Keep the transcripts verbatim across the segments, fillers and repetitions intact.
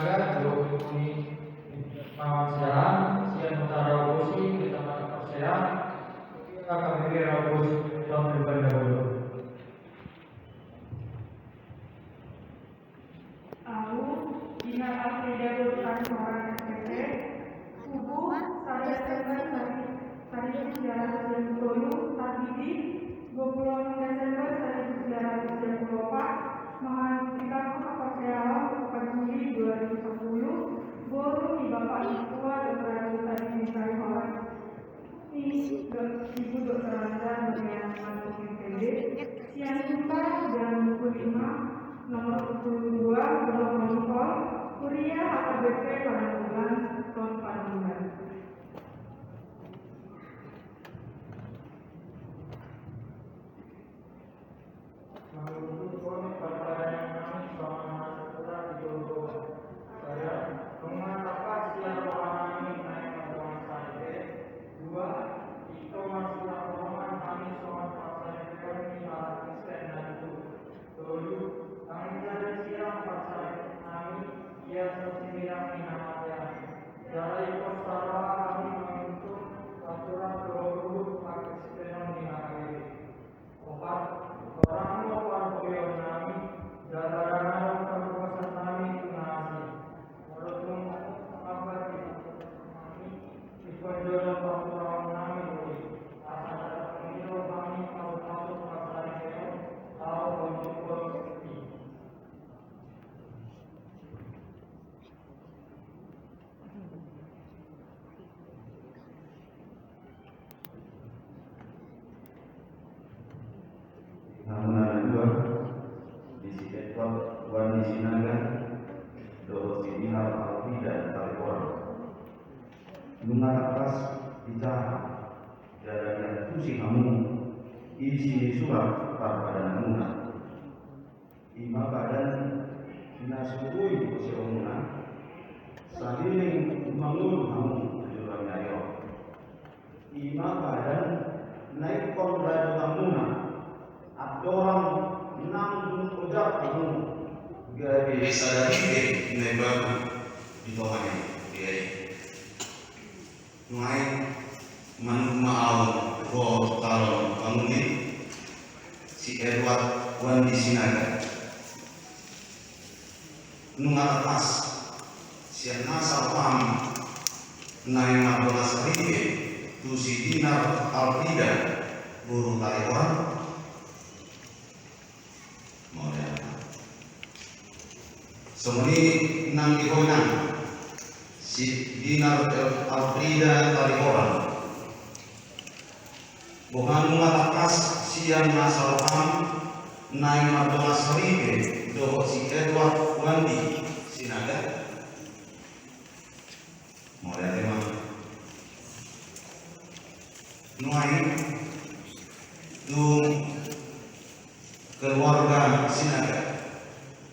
Dohot ni Paman Siahaan, sian Huta Raubosi, Kecamatan Porsea, Kuria H K B P Raubosi, Tompel Banda Bolo. Ahu, Dinar Afrida Guru Tani Horan S P T, tubu, sada Desember sari-, saribu sia ratus sia pulu tolu, tarhite, dua pulu onom Desember saribu sia ratus sia pulu opat, mangan di Kampung Kaposeaon, empat Juli dua ribu sepuluh, boru ni Bapak Mertua Doktor Agus Tani Horan. Ini, Ibu Doktor Anza Nurliana Mantuk M P D, sian Huta Jalan Buku Lima, nomor dua puluh dua, Dolok Monitor, Kuria H K B P Padang Bulan, Ton Padang Bulan. Mangunjukkon parpadanan nami songon na sapuran di jolo. Sada, nunga tangkas sian roha nami naeng mardongan saripe. Dua, ingkon masihaholongan hami songon parsaripeon ni halak Kristen na tutu. Tolu, ndang jadi sirang parsaripeon nami, ia so sirang ni hamatean. Jala ingkon saroha hami mangunjukkon aturan dohot uhum pakristenon ni H K B P. Opat, torang do parhuriaon nami, jala ndang adong parhuason nami tu na asing. Molo tung adong pangamba di parhuriaon nami, ingkon jolo parhuriaon nami do i, asa ndang adong do hami pasu-pasu parsaripeon, laho paunjukkon i. Hamuna na dua, di si Edward Wandi Sinaga dohot si Dinar Alfrida Talihoran. Nunga tangkas dijaha jala diantusi hamu isi ni surat parpadananmuna. I ma padan na so boi diboaonmuna saleleng mangolu hamu tu joloan ni ari on. I ma padan na ingkon radotanmuna andorang nang dung ojak hamu gabe sada ride na imbaru di tonga ni huria i. Nuaeng manungkun ma ahu dohot calon pangoli, si Edward Wandi Sinaga. Nunga tangkas sian nasa roham naeng mardongan saripe tu si Dinar Alfrida boru Talihoran. Mauliate. Songon i nang di ho inang, si Dinar Alfrida Talihoran. Boha nunga tangkas sian nasa roham naeng mardongan saripe dohot si Edward Wandi Sinaga? Mauliate ma. Nuaeng tu keluarga Sinaga.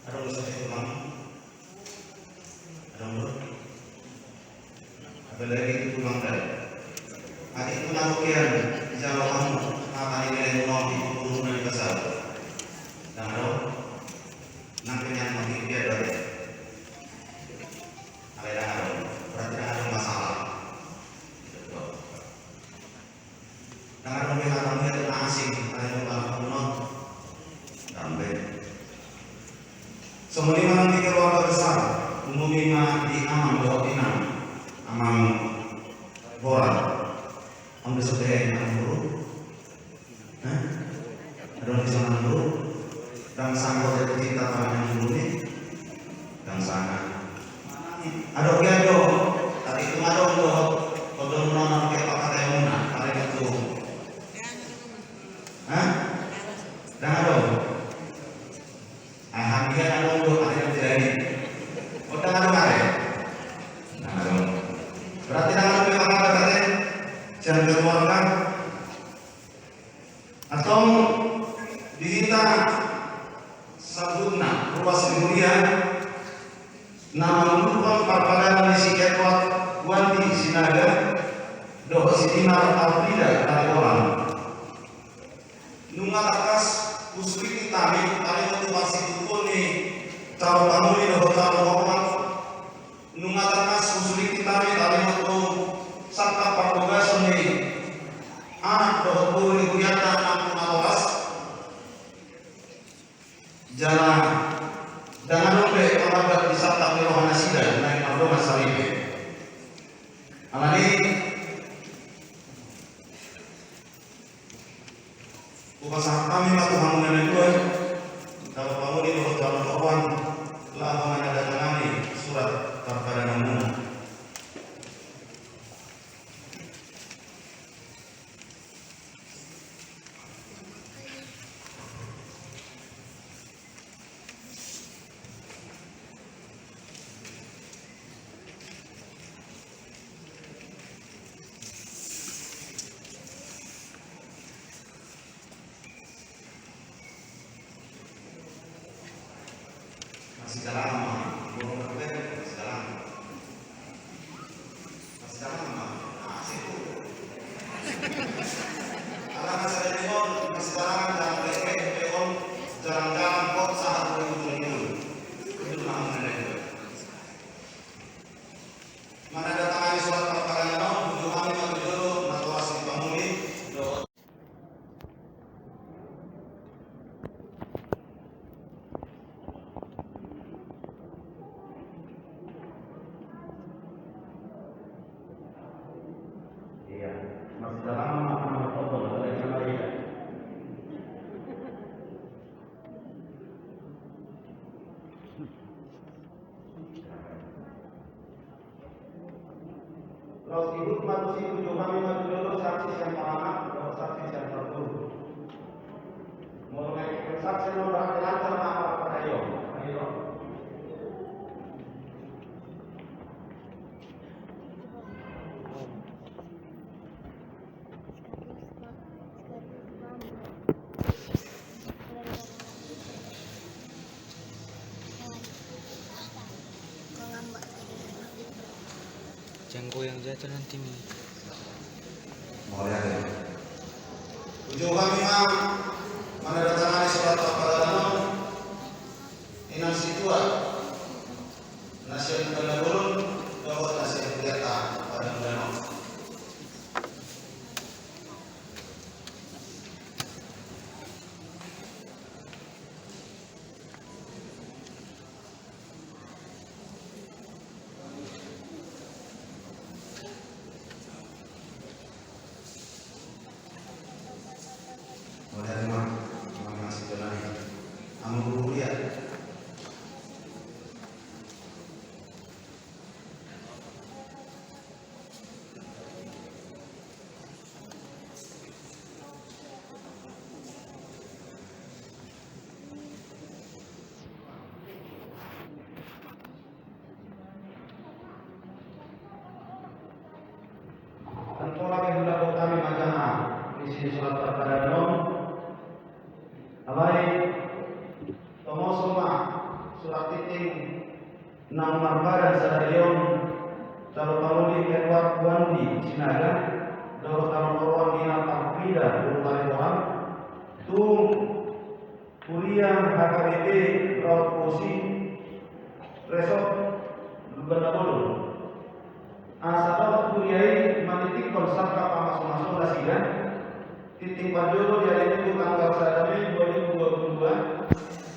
Adong do sahat tulang? Adong do? Apalagi tu tulang da. Atik tulang hokian, dijalo hamu hata ni lelengmuna on, di umurmuna di pasal. Ndang adong? Nang kenyang mati dia dari. Alai ndang adong, berarti ndang adong masalah. Ndang adong be hata mulia tu na asing, alai ndang adong. Ndang be. Songon i ma nang di keluarga besar, umum i ma di amang dohot inang, amang Horan. Amang dohot inang boru. Hah? Adong di sana dulu. Ndang sanggup jadi cinta tangan yang dulu nih. Ndang sana. Adong ya do. Tadi itu adong do. Kodong nona ke pakai muna. Ada itu. Hah? Ndang adong. Alhamdulillah adong do. Ada yang jadi. Oh, ndang adong ada. Ndang adong. Berarti ndang adong yang apa katanya? Jangan keluarkan. Antong di hita saluhutna ruas ni huria na mangumpulhon parpadanan ni si Edward Wandi Sinaga dohot si Dinar Alfrida Talihoran. Nunga tangkas husurik hami, taringot tu parsitutuon ni calon pangoli dohot calon hormat Mansaripe. Alani, hupasahat hami ma tu hamuna na dua, Dao Pangoli dohot Dao Toruan, laho manandatangani surat parpadananmuna. Masidalangan ma, molo na bere masidalangan. Masidalangan ma, asik tu. Ala na sadari on masidalangan, jalang bere pe on, jalang-jalang kok sahat tu ujung-ujung. Itu ma hamuna na dua. Manandatangani surat parpadanganon, uju hami ma tu jolo natoras ni pangoli dohot. Iya, masidalangan ma, masidalangan ma. Laos ihut ma tusi, uju hami ma tu jolo saksi sian panganak dohot saksi sian parboru. Molo na ingkon saksi na marhaha lancar ma parpadaon. Ayo. Jangan goyang jatuh nanti mi. Mauliate. Uju hami ma manandatangani surat parpadanan on, inang situa na sian Banda Bolon dohot na sian hurianta Padang Danau. Mauliate ma, mauliate ma sian Tuhan i. Amu Guru, ia. Antong lage hula kota mi majaha isi surat parpadanan on. Alai tomoso ma surat tingting na marpadan sadari on, Dao Pangoli Edward Wandi Sinaga dohot Dao Toruan Gina Parfida Guru Pariboran, tu Huria H K B P Raut Posi, Resort Banda Bolon. Asa dohot huria i manitikkon sangkap pamasumasu nasida, tingting parjolo di ari Minggu tanggal sada Mei dua ribu dua puluh dua,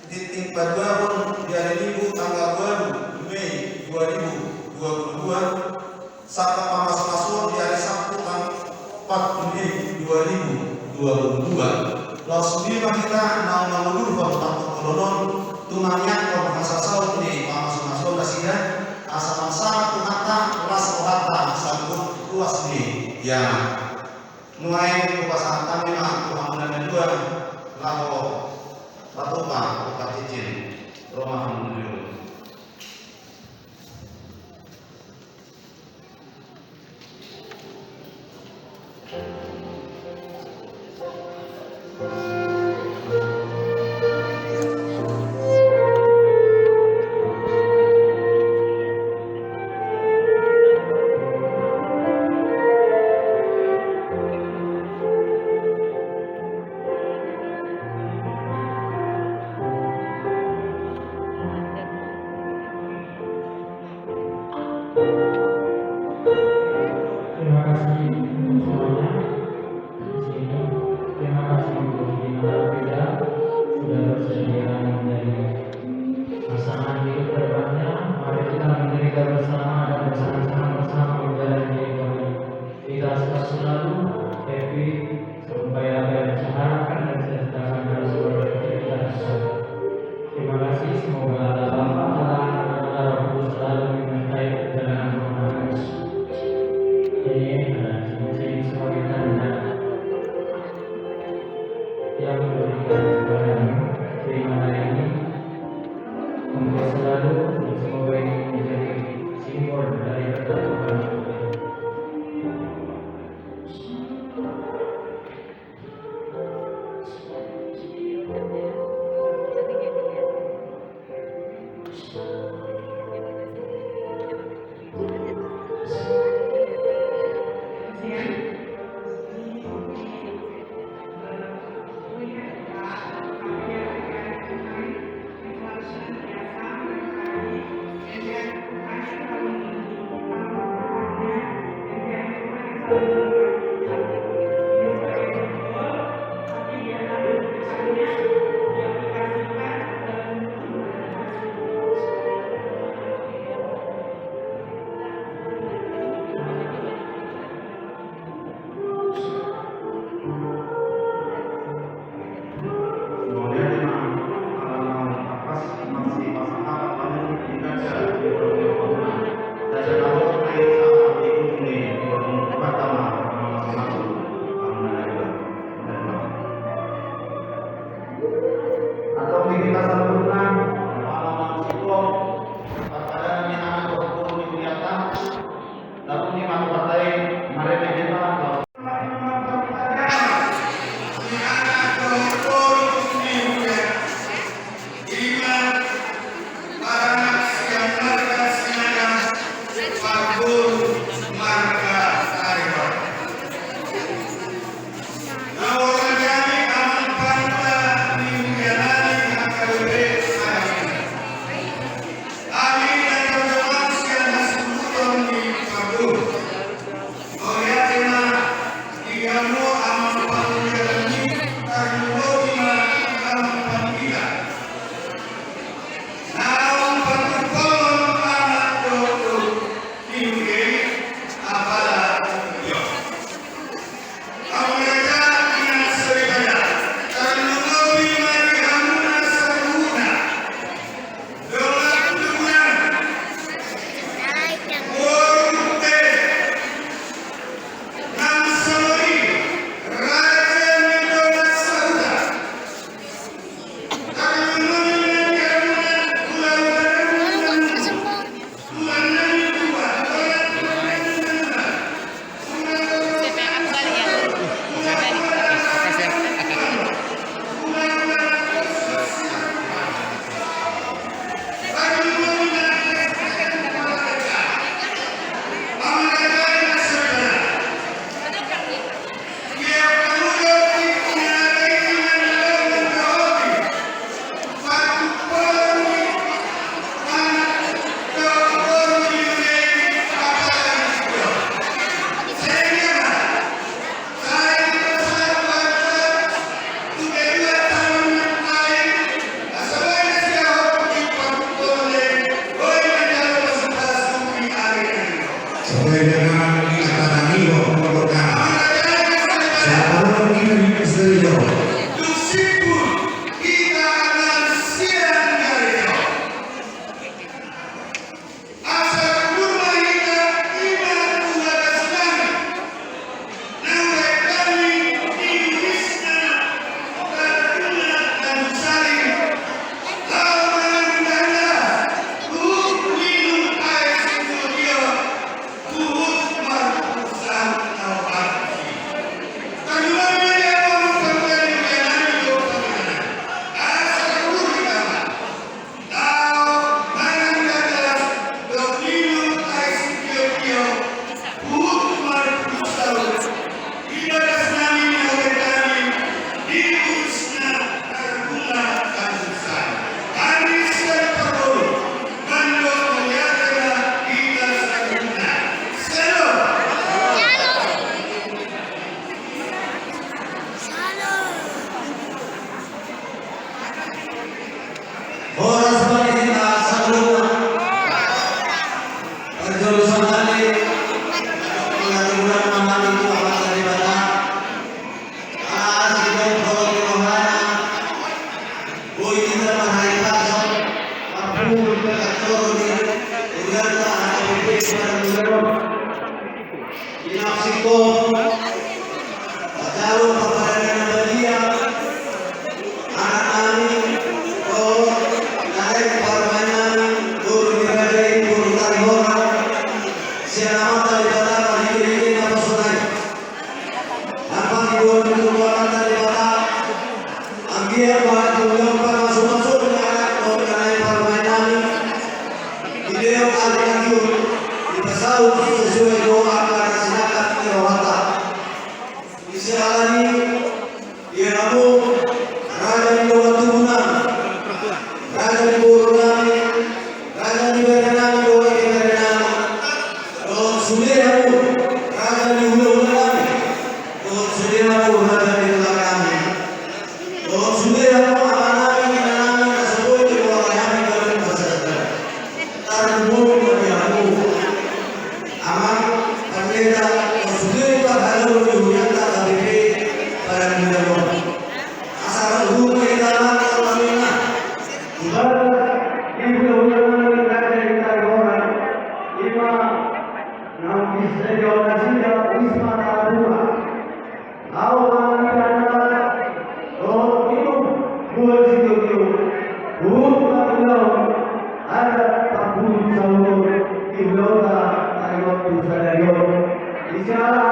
tingting paduahon di ari Minggu tanggal ualu Mei dua ribu dua puluh dua, sangkap pamasumasuon di ari Sabtu tanggal opat Mei dua ribu dua puluh dua. Laos sude ma hita naung mangudurhon parpingkiron on tu mangiakhon hasasaut ni pamasumasuon nasida, asa marsangap Tuhanta, las rohanta sanggup ruas ni ia. Nuaeng hupasahat hami ma tu hamuna na dua laho patupa, patupa cincin, ro ma hamuna na dua. Terima kasih untuk semuanya. Terima kasih untuk Gina Parfida sudah bersedia menjadi pasangan hidup ke depannya. Mari kita menyanyikan bersama. Antong di hita saluhutna, parpadanan ni anak dohot boru ni hurianta, lalu ni mata partai marende hita. Horas ma di hita saluhutna. Parjolo sahali, manghaturang ma hami tu Amanta Debata. Asi dohot holong ni rohana, boi hita marhahipason, marpungu di bagasan joro ni hurianta H K B P Padang Mulia on. Di na singkop, manjalo parpadanan na badia, anak nami, dohot na naeng parumaen nami, boru ni raja i, boru Tarihona, sian Amanta Debata ma dike-dike naposona i. Amang ibu, ibu, Amanta Debata, anggiat ma hatubuan pamasu-masu ni anak dohot na naeng parumaen nami. Di deo ari na giot, dipasaut sesuai dohot angka na sinangkap ni rohanta. Di siala ni i, di hamu raja ni dongan tubu nami, raja ni boru nami, raja ni bere nami dohot ibebere nami, dohot sude hamu raja ni hulahula region nasida Wisma Talabua. Laho mangan di handa dohot minum bulan sitio-tio. Huhut ma ulaon adat parbulung sahuton di ulaonta taringot tu sadari on. Di siala